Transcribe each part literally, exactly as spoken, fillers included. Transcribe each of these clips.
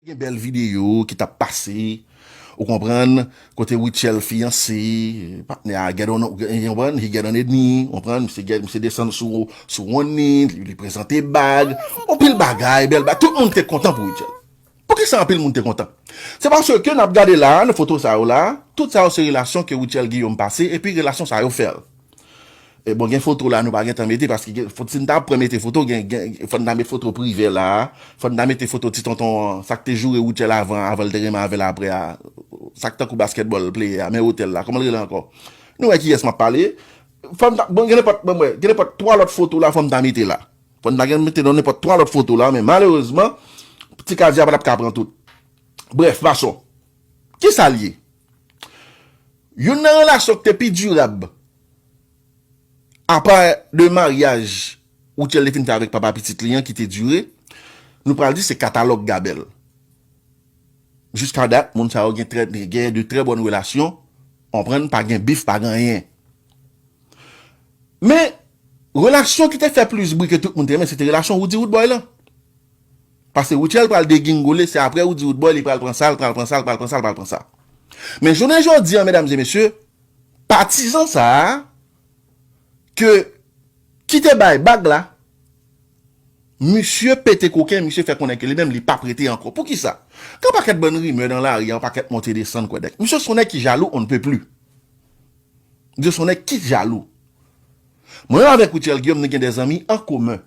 Gen bèl videyo ki t ap pase, ou konprann, kote Rutshelle fiyanse, patnè a get on, ou konprann, he get on a knee, ou konprann, misye get, misye desann sou, sou one knee, li, li prezante bag, anpil bagay, bèl bagay, tout moun te kontan pou Rutshelle. Poukisa anpil moun te kontan? Se paske n ap gade la, nan foto sa yo la, tout sa yo se relasyon ke Rutshelle Guillaume pase, epi relasyon sa yo fè l. E bon, gen foto la nou pa gentan mete, paske gen, fò, si n ta pran mete foto, gen, gen, fò n ta met foto Privè la, fò n ta mete foto ti tonton an, sa k te joure Rutshelle avan, avan l te renmen avè l aprè a, sa k tankou basketball player a, men otèl la, kòman l rele ankò? Nou wè kiyès m ap pale. Fò n ta, bon, gen nenpòt, bon, mwen, gen nenpòt twa lòt foto la, fò m ta mete la. Fò n ta gen mete nan nenpòt twa lòt foto la, men malerezman, ti Kadia pa t ap ka pran tout. Brèf, pason. Kisa l ye? Youn nan relasyon ki te pi dirab, apa de maryaj Rutshelle te fin fè avèk papa pitit li an ki te dire, nou pral di se katalòg Gabel. Jiska dat, moun sa yo gen trè, gen de trè bòn relasyon, konprann, pa gen bif, pa gen anyen. Men, relasyon ki te fè plis bri ke tout moun te renmen, se te relasyon Roody Roodboy lan. Paske Rutshelle pral degingole, se aprè Roody Roodboy, li pral pran sa, l pral pran sa, l pral pran sa, l pral pran sa. Men jounen jodi a, medam e mesye, patizan sa a, ke, ki te bay bag la, misye pete koken, misye fè konnen ke li menm li p ap rete ankò. Poukisa? Gen yon pakèt bann rimè nan lari a, yon pakèt monte desann kwèdèk. Misye se yon nèg ki jalou, on ne peut plus. Misye se yon nèg ki jalou. Mwen menm avèk Rutshelle Guillaume, nou gen des amis en commun.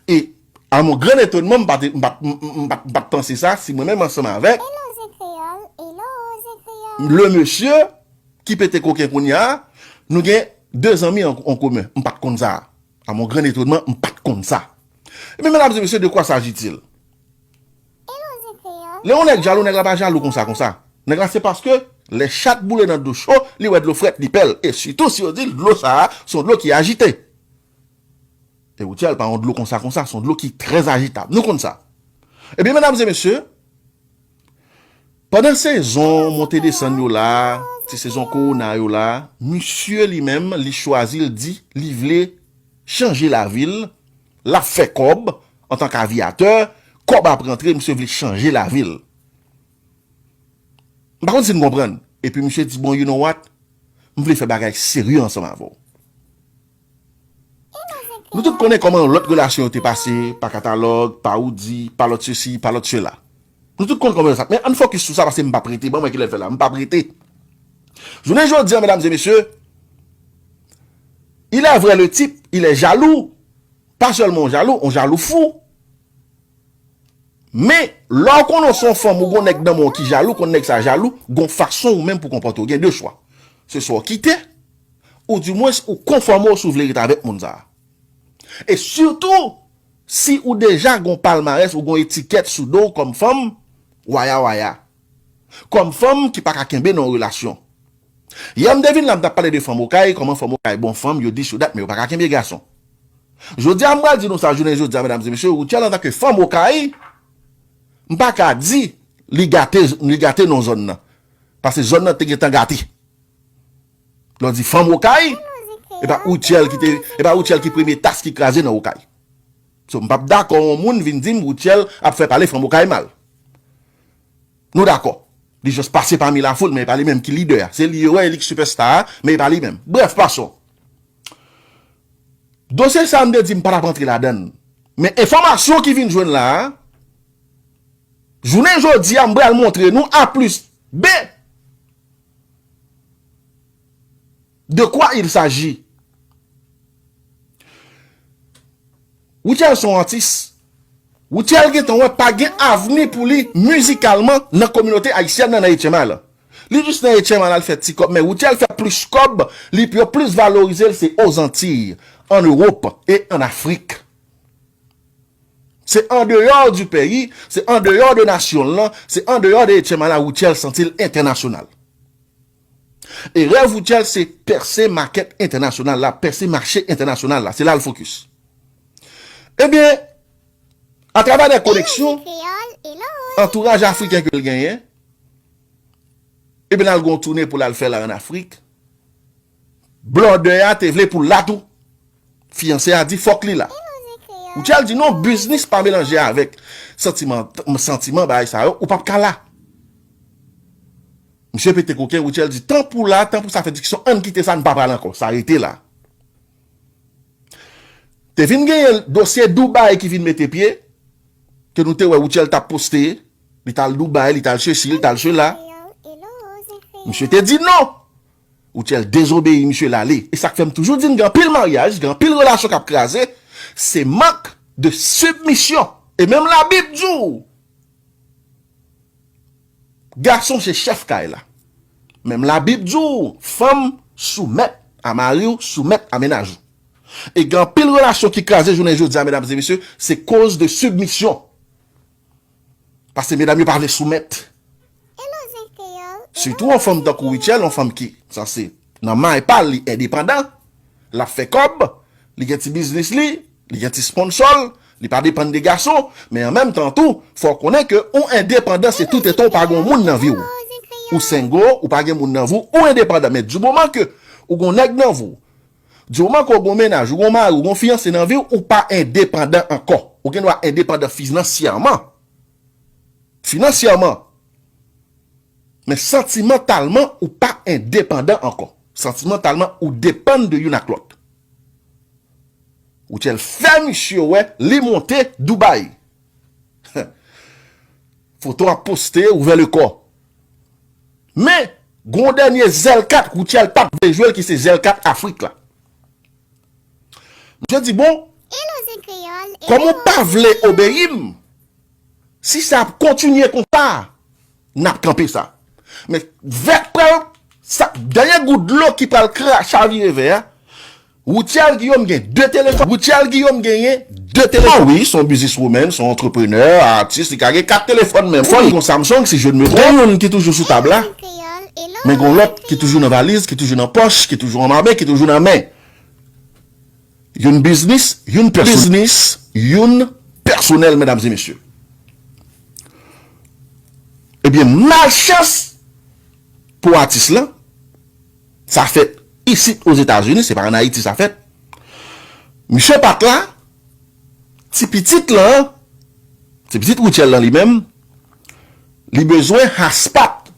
E, à mon grand étonnement, m pa t, m pa t, m, m, m pa t, m pa t panse sa, si mwen menm ansanm avèk Hello, Zen Kreyòl. Hello, Zen Kreyòl. Le monsieur ki pete koken kounye a, nou gen de zanmi an, an komen. M pa t konn sa. À mon grand étonnement, m pa t konn sa. Ebyen, medam e mesye, de quoi s'agit-il? Hello, Zen Kreyòl. Lè yon nèg jalou, nèg la pa jalou konsa, konsa. Nèg la se paske lè chat boule nan dlo cho, li wè dlo frèt, li pè l. E sitou si yo di l dlo sa a, se yon dlo ki ajite. E Rutshelle pa yon dlo konsa, konsa, se yon dlo ki trè ajitab. Nou konn sa. Ebyen, medam e mesye, pandan sezon monte desann yo la, ti sezon kowona yo la, misye li menm, li chwazi, l di, li vle chanje lavi l, l ap fè kòb antanke aviyatè, kòb ap rantre, misye vle chanje lavi l. M pa konn si n konprann. Epi misye di, bon, you know what? M vle fè bagay serye ansanm avè w. Nou tout konnen kòman lòt relasyon yo te pase, pa katalòg, pa Roody, pa lòt sesi, pa lòt sela. Nou tout konn kòman sa. Men ann fokis sou sa, paske m p ap rete. Ban mwen kilè l fè la. M p ap rete. Jounen jodi a, medam e mesye, il est vrai, le type, il est jaloux. Pa sèlman yon jalou, yon jalou fou. Men, lè w konnen w se yon fanm ou gon nèg nan men w ki jalou, konn nèg sa jalou, gon fason ou menm pou konpòte w. Gen de chwa. Se swa w kite, ou dimwens ou konfòme w si w vle ret avèk moun sa a. E sitou, si ou deja gon palmarès, ou gon etikèt sou do w kòm fanm, waya waya. Kòm fanm ki pa ka kenbe nan yon relasyon. Yè m te vin la, m t ap pale de fanm Okay, kòman fanm Okay bon fanm, yo dis yo dat, men yo pa ka kenbe gason. Jodi a, m pral di nou sa, jounen jodi a, medam e mesye, Rutshelle antanke fanm Okay, m pa ka di li gate, li gate non zòn nan. Paske zòn nan te gentan gate. Lè w di fanm Okay, e pa Rutshelle ki te, e pa Rutshelle ki premye tas ki kraze nan Okay. So, m p ap dakò yon moun vin di m Rutshelle ap fè pale fanm Okay mal. Nou dakò. Li jis pase pami lafoul, men e pa li menm ki lidè a. Se li yo wè, e li ki sipèsta a, men e pa li menm. Brèf, pason. Dosye sa a, m te di m pa t ap antre ladan l. Men enfòmasyon ki vin jwenn la a, jounen jodi a, m pral montre nou A plis B de quoi il s'agit. Rutshelle se yon atis. Rutshelle gentan wè pa gen avni pou li mizikalman nan kominote ayisyèn nan, nan H M I la. Li jis nan H M I la, l fè ti kòb, men Rutshelle fè plis kòb, li yo plis valorize l, se Ozantiy, an Ewòp e an Afrik. Se an deyò di peyi, se an deyò de nasyon l lan, se an deyò de H M I la Rutshelle santi l entènasyonal. E rèv Rutshelle se pèse makèt entènasyonal la, pèse mache entènasyonal la, se la l fokis. Ebyen, atravè de koneksyon, antouraj afriken ke l genyen, ebyen, l al gon tounen pou l al fè la an Afrik. Blòdè a te vle pou l la tou. Fiyanse a di fòk li la. Rutshelle di non, biznis pa melanje avèk santiman, santiman, bagay sa yo, ou p ap ka la. Misye pete koken, Rutshelle di, tan pou la, tan pou sa fè diskisyon, ann kite sa, n pa pral ankò, sa rete la. Te vin genyen dosye Dubai ki vin mete pye, ke nou te wè Rutshelle t ap poste, li t al Dubai, li t al sesi, li t al sela. Misye te di non. Rutshelle dezobeyi misye l ale. E sa k fè m toujou di n gen anpil maryaj, gen anpil relasyon k ap kraze, se mank de sibmisyon. E menm Labib di w, gason se chèf kay la. Menm Labib di w, fanm soumèt a mari w, soumèt a mennaj ou. E gen anpil relasyon ki kraze jounen jodi a, medam e mesye, se koz de sibmisyon. Paske medam yo pa vle soumèt. Sitou yon fanm tankou Rutshelle, yon fanm ki sanse nan may pa l, li endepandan, l ap fè kòb, li gen ti biznis li, li gen ti sponsò l, li pa depann de gason, men an menm tan tou, fò w konnen ke ou endepandan, se tout etan ou pa gen moun nan vi w. Ou single, ou pa gen moun nan vi w, ou endepandan. Men di moman ke ou gen nèg nan vi w, di moman ke ou gen mennaj, ou gen mari, ou gen fiyanse nan vi w, ou pa endepandan ankò. Ou gen dwa endepandan finansyèman. Finansyèman. Men santimantalman, ou pa endepandan ankò. Santimantalman, ou depann de youn ak lòt. Rutshelle fè misye wè, li monte Dubai. Foto ap poste, ouvè le kò. Men, gon dènye zèl kat, Rutshelle pa t vle jwe l, ki se zèl kat Afrik la. Misye di, bon, kòm ou pa vle obeyi m, si sa ap kontinye konsa, n ap kanpe sa. Men vèk pral, sa, dènye gout dlo ki pral kra, chavire vè a, Rutshelle Guillaume gen de telefòn. Rutshelle Guillaume genyen de telefòn. Ah wi, se yon businesswoman, se yon entrepreneur, atis, li ka gen kat telefòn menm. Fò l gen yon Samsung, si je ne me trompe. Gen youn ki toujou sou tab la. Men gen lòt ki toujou nan valiz, ki toujou nan pòch, ki toujou anba men, ki toujou nan men. Youn biznis, youn pèsonèl. Biznis, youn pèsonèl, medam e mesye. Ebyen, malchans pou atis lan, sa fèt isit Ozetazini, se pa ann Ayiti sa fèt. Misye pa t la, ti pitit lan, ti pitit Rutshelle lan li menm, li bezwen haspat.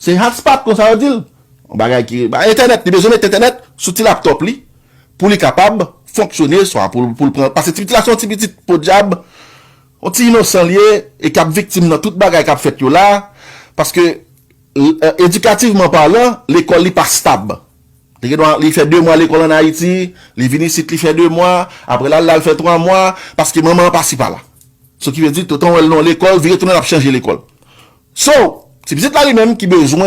Se haspat konsa yo di l. Yon bagay ki, ba, entènèt, li bezwen met entènèt sou ti laptòp li pou li kapab fonksyone, swa pou, pou l pran, paske ti pitit la se yon ti pitit podyab, yon ti inosan li ye, e k ap viktim nan tout bagay k ap fèt yo la, paske, e, edikativman palan, lekòl li pa stab. Li gen dwa, li fè de mwa lekòl ann Ayiti, li vin isit, li fè de mwa, apre l al la, l fè twa mwa, paske manman an pa si pa la. So ki vle di, toutan w wè l nan yon lekòl, vire tounen l ap chanje lekòl. So, ti pitit la li menm ki bezwen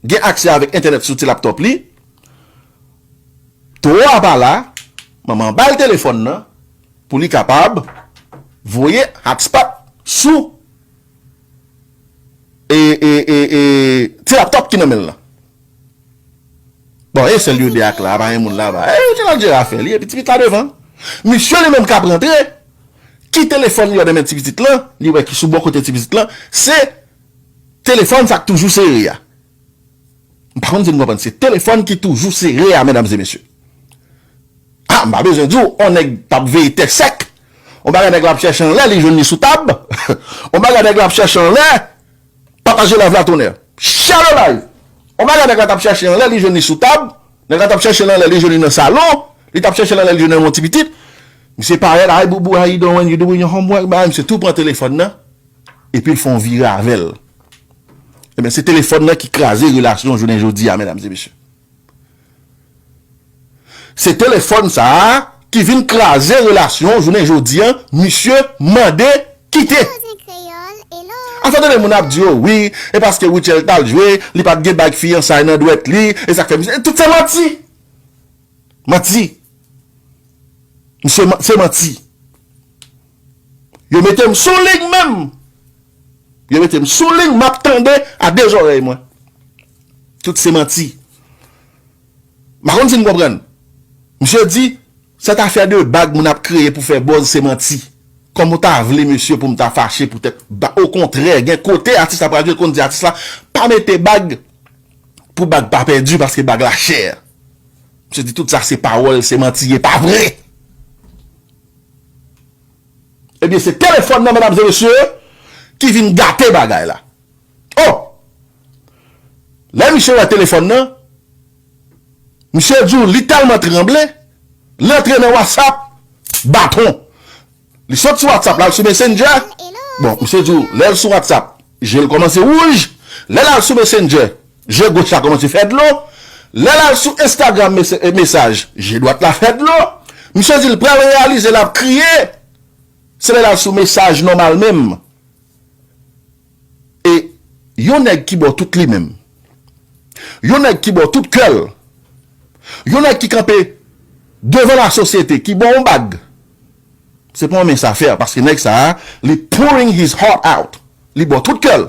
gen aksè avèk entènèt sou ti laptòp li, towo a pa la, manman an ba l telefòn nan pou li kapab voye hotspot sou e, e, e, e, ti laptòp ki nan men l lan. Bon, e sèl yo de ak la, pa gen moun la, ba. E, yo te nan jere afè li, epi ti pitit la devan. Misye li menm k ap rantre, ki telefòn li wè nan men ti pitit lan, li wè ki sou bò kote ti pitit lan, se telefòn sa k toujou sere a. M pa konn si n konprann, se telefòn ki toujou sere a, medam e mesye. Ah, m pa bezwen di w, on nèg t ap veye tè sèk. On bagay nèg la ap chèche anlè, li jwenn li sou tab. On bagay nèg la ap chèche anlè, pataje live la tonè. Share the live. On bagay nèg la t ap chèche anlè, li jwenn li sou tab. Nèg la t ap chèche l anlè, li jwenn li nan salon. Li t ap chèche l anlè, li jwenn li nan yon ti pitit. Misye parèt, "Hi, boo boo, how you doing? You doing your homework?" Ba, misye tou pran telefòn nan. Epi l fè yon vire avè l. Ebyen, se telefòn nan ki kraze relasyon jounen jodi a, medam e mesye. Se telefòn sa a ki vin kraze relasyon jounen jodi a, misye mande kite. Afè tande moun ap di, "O wi, e paske Rutshelle t al jwe, li pa t gen bag fiyansay nan dwèt li, e sa k fè misye," tout se manti. Manti. Misye, se manti. Yo mete m sou liy menm. Yo mete m sou liy, m ap tande a de zòrèy mwen. Tout se manti. M pa konn si n konprann. Misye di, "Sèt afè de bag moun ap kreye pou fè buzz se manti." Kòman w ta vle, mesye, pou m ta fache poutèt ba-, okontrè, gen kote atis la pral jwe, konn di atis la, "Pa mete bag pou bag pa pèdi, paske bag la chè." Misye di, "Tout sa se pawòl, se manti, e pa vre." Ebyen, se telefòn nan, medam e mesye, ki vin gate bagay la. Oh! Lè misye wè telefòn nan, misye di w li tèlman tranble, li antre nan WhatsApp, baton. Li sot sou WhatsApp, l al sou Messenger. Bon, misye di w, lè l sou WhatsApp, je l kòmanse wouj. Lè l al sou Messenger, je goch la kòmanse fè dlo. Lè l al sou Instagram, mese- eh, mesaj, je dwat la fè dlo. Misye di l pral reyalize l ap kriye. Se lè l al sou mesaj nòmal menm. E yon nèg ki ba w tout li menm, yon nèg ki ba w tout kè l, yon nèg ki kanpe devan lasosyete, ki ba w yon bag, se pa yon mens afè, paske nèg sa a, li pouring his heart out. Li ba w tout kè l.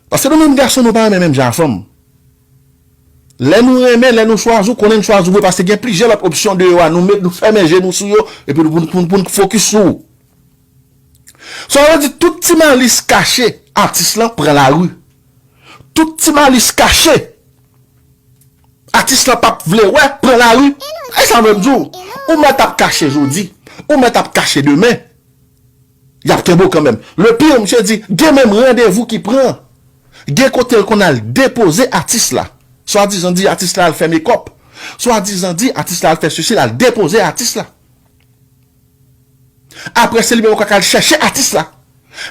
Paske nou menm gason, nou pa renmen menm jan a fanm. Lè nou renmen, lè nou chwazi, ou konnen n chwazi w vre, paske gen plizyè lòt opsyon deyò a, nou met, nou fèmen je nou sou yo, epi nou, pou, pou, pou n fokis sou ou. Sa vle di tout ti malis kache atis lan pran lari. Tout ti malis kache atis lan p ap vle wè pran lari. E sa m vle di w, ou mèt ap kache jodi, ou mèt ap kache demen. Y ap kenbe w kanmenm. Le pire, misye di, gen menm randevou ki pran. Gen kote l konn al depoze atis la. Swadizan di atis la al fè mekòp. Swadizan di atis la al fè sesi, l al depoze atis la. Apre, se li menm ankò k al chèche atis la.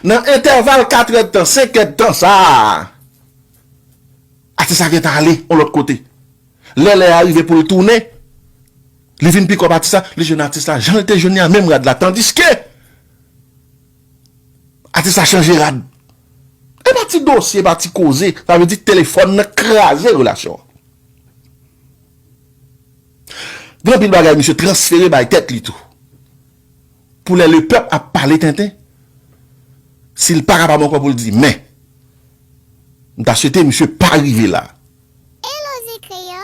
Nan entèval katrè d tan, senk è d tan sa a, atis la gentan ale yon lòt kote. Lè lè a rive pou l tounen, li vin pikòp atis la, li jwenn atis la, jan l te jwenn li a menm rad la. Tandiske, atis la chanje rad. E pa ti dosye, e pa ti koze, sa vle di telefòn nan kraze relasyon an. Gen anpil bagay misye transfere bay tèt li tou. Pou lè lepèp ap pale tenten, si l pa kapab ankò pou l di, men, m ta swete misye pa rive la.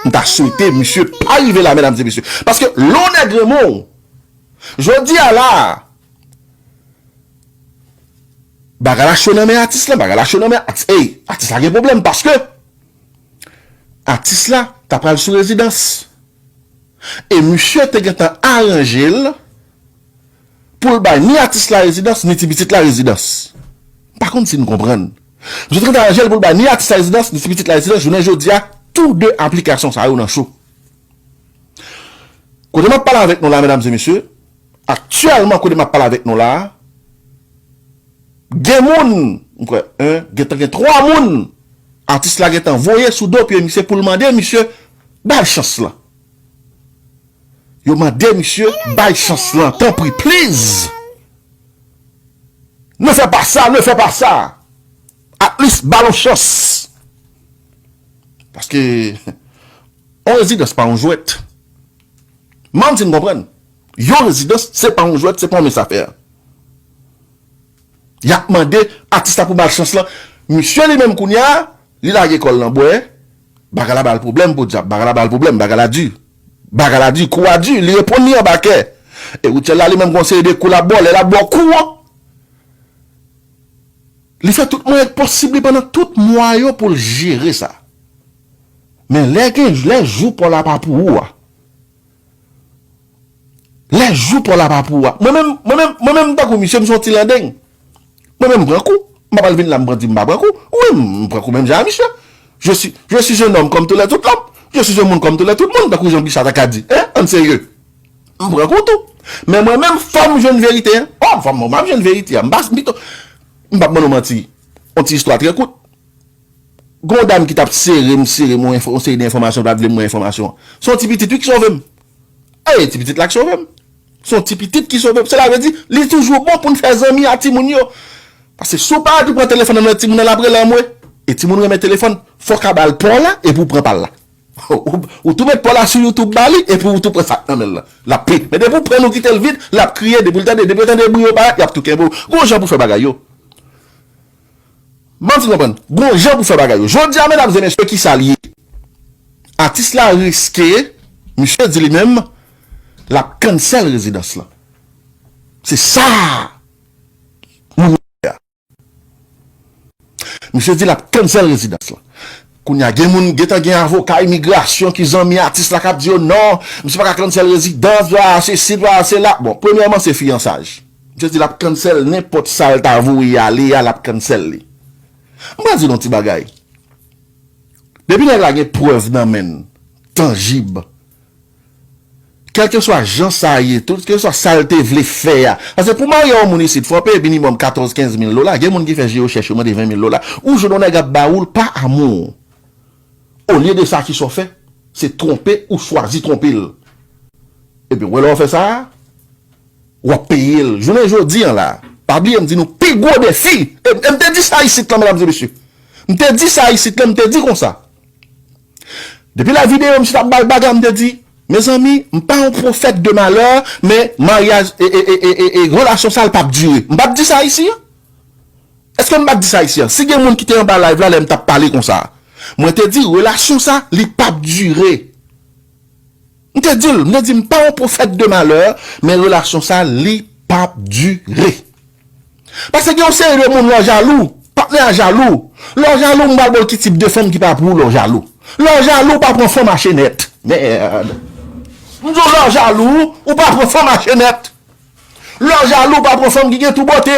M ta swete misye pa rive la, medam e mesye. Paske lè w nèg renmen w, jodi a la, bagay la cho nan men atis lan, bagay la cho nan men atis, ey, atis la gen pwoblèm paske atis la ta pral sou rezidans. E misye te gentan aranje l pou l bay ni atis la rezidans, ni ti pitit la rezidans. M pa konn si n konprann. Misye te gentan aranje l pou l bay ni atis la rezidans, ni ti pitit la rezidans. Jounen jodi a, tou de aplikasyon sa yo nan cho. Kote m ap pale avèk nou la, medam e mesye, aktyèlman, kote m ap pale avèk nou la, gen moun, m kwè, en, gentan gen twa moun, atis la gentan voye sou do pye misye pou l mande misye bay chans lan. Yo mande misye bay chans lan, tanpri, please. Ne fais pas ça, ne fais pas ça. At least, ba l yon chans. Paske, yon rezidans pa yon jwèt. Manti n konprann. Yon rezidans, se pa yon jwèt, se pa yon mens afè. Y ap mande atis la pou ba l chans lan. Misye li menm kounye a, li lage kò l nan bwè. Bagay la ba l pwoblèm, podyab. Bagay la ba l pwoblèm, bagay la di. Bagay la di, kou a di, li reponn li anba kè. E Rutshelle la, li menm gon seri de kou l ap ba w, lè l ap ba w kou an. Li fè tout mwayen k posib li pandan tout mwa yo pou l jere sa. Men lè gen, lè jou pa w la pa pou ou a. Lè jou pa w la pa pou ou a. Mwen menm, mwen menm, mwen menm m tankou misye, m se yon ti landeng. Mwen menm m pran kou. M pa pral vin la m pran di m pa pran kou. Wi, m pran kou menm jan a misye. Je suis, je suis un homme comme tous les autres hommes. Je suis un moun comme tous les tout moun, tankou jan Bicha ta ka di. Hein? Ann serye. M pran kou tou. Men mwen menm, fò m jwenn verite an. Oh, fò m, m ap jwenn verite an. M pa, m pito, m p ap ban nou manti. Yon ti istwa trè kout. Gon dam ki t ap sere m, sere m, yon enfo-, yon seri de enfòmasyon, pa t vle m wè enfòmasyon an. Se yon ti pitit, wi, ki sove m. Ey, ti pitit la k sove m. Se yon ti pitit ki sove m. Sela vle di, li toujou bon pou n fè zanmi a timoun yo. Paske si w pa tou pran telefòn nan men timoun nan, l ap rele anmwe. E timoun renmen telefòn, fò w ka ba l pa w la, epi w pran pa l la. Ou, ou tou met pa w la sou YouTube ba li, epi w tou pran sa k nan men l lan. L ap pi. Men depi w pran l ou kite l vid, l ap kriye, depi l tande, depi l tande bri yo parèt, l ap tou kenbe w. Gon jan pou fè bagay yo. Ban m fin konprann. Gon jan pou fè bagay yo. Jodi a, medam e mesye, kisa l ye? Atis la riske, misye di li menm, l ap cancel rezidans lan. Se sa moun yo fè a. Misye di l ap cancel rezidans lan. Kounye a, gen moun, gentan gen avoka imigrasyon ki zanmi atis la k ap di yo, non, misye pa ka cancel rezidans, vwala sesi, vwala sela. Bon, premyèman, se fiyansaj. Misye di l ap cancel nenpòt sa l ta voye ale a, l ap cancel li. M pral di nou yon ti bagay. Depi nèg la gen prèv nan men l, tanjib, kèlkeswa jan sa ye, tout, kèlkeswa sa l te vle fè a. Paske pou marye yon moun isit, fò w peye minimòm katòz, kenz mil dola. Gen moun ki fè je yo chèch, yo mande ven mil dola. Ou jwenn yon nèg ap ba ou l pa amou. Olye de sa, kisa w fè? Se twonpe, ou chwazi twonpe l. Epi, wè lè w fè sa a, w ap peye l. Jounen jodi a la, pa bliye m di nou pi gwo defi. E, e m te di sa isit la, medam e mesye. M te di sa isit la, m te di konsa. Depi lè videyo misye t ap bay bagay, m te di, mezanmi, m pa yon pwofèt de malè, men maryaj, e, e, e, e, e, e relasyon sa a, l p ap dire. M pa t di sa isi a? Èske m pa t di sa isi a? Si gen moun ki te anba live la, lè m t ap pale konsa, mwen te di, relasyon sa, li p ap dire. M te di l, m te di, m pa yon pwofèt de malè, men relasyon sa, li p ap dire. Paske gen yon seri de moun lè w jalou, patnè a jalou. Lè w jalou, m pral ba w ki tip de fanm ki pa pou ou lè w jalou. Lè w jalou, ou pa pran fanm ache nèt. Mèd. M di w lè w jalou, ou pa pran fanm ache nèt. Lè w jalou, ou pa pran fanm ki gen tou bote.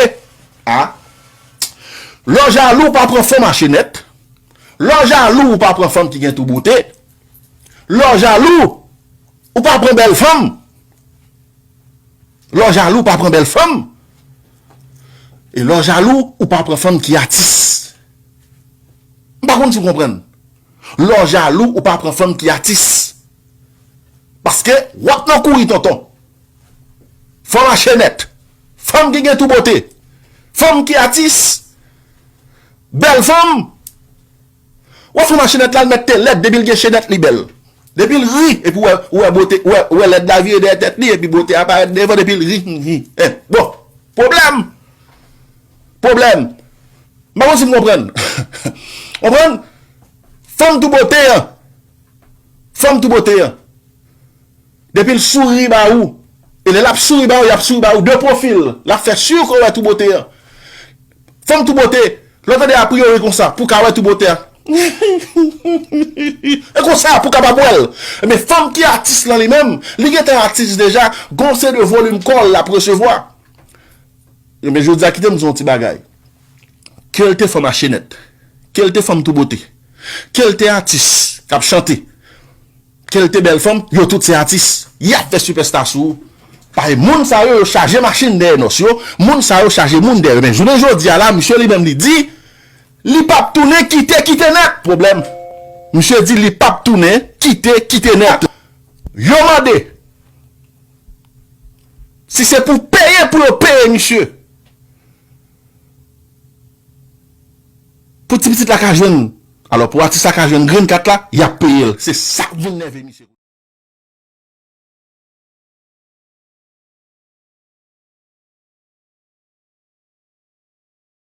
A. Lè w jalou, ou pa pran fanm ache nèt. Lè w jalou, ou pa pran fanm ki gen tou bote. Lè w jalou, ou pa pran bèl fanm. Lè w jalou, ou pa pran bèl fanm. E lè w jalou, ou pa pran fanm ki atis. M pa konn si w konprann. Lè w jalou, ou pa pran fanm ki atis. Paske w ap nan kouri tonton. Fanm ache nèt. Fanm ki gen tou bote. Fanm ki atis. Bèl fanm. Wè fanm a chenèt la, l mèt te lèd, depi l gen chenèt, li bèl. Depi l ri, epi w wè, w wè bote, w wè, w wè lèd la vire dèyè tèt li, epi bote a parèt devan, depi l ri, hi, hi. Eh, bon. Pwoblèm. Pwoblèm. M pa konn si m konprann. Konprann? Fanm tou bote an. Fanm tou bote an. Depi l souri ba ou, e lè l ap souri ba ou, y ap souri ba ou de pwofil. L ap fè si ke w wè tou bote an. Fanm tou bote, lè w tande a priori konsa, pou w ka wè tou bote a. E konsa, pou w kapab wè l. Men fanm ki atis lan li menm, li gentan atis deja, gon se de volim kò l l ap resevwa. Men jodi a, kite m di w yon ti bagay. Ke l te fanm a chenèt, ke l te fanm tou bote, ke l te atis k ap chante, ke l te bèl fanm, yo tout se atis. Y ap fè sipèsta sou ou. Paske moun sa yo, yo chaje machin dèyè nòs yo, moun sa yo chaje moun dèyè yo. Men jounen jodi a la, misye li menm li di, li p ap tounen kite, kite nèt. Pwoblèm. Misye di li p ap tounen kite, kite nèt. Yo mande si se pou peye, pou yo peye misye. Pou ti pitit la ka jwenn, alò, pou atis la ka jwenn grenn kat la, y ap peye l. Se sa k vin nève misye.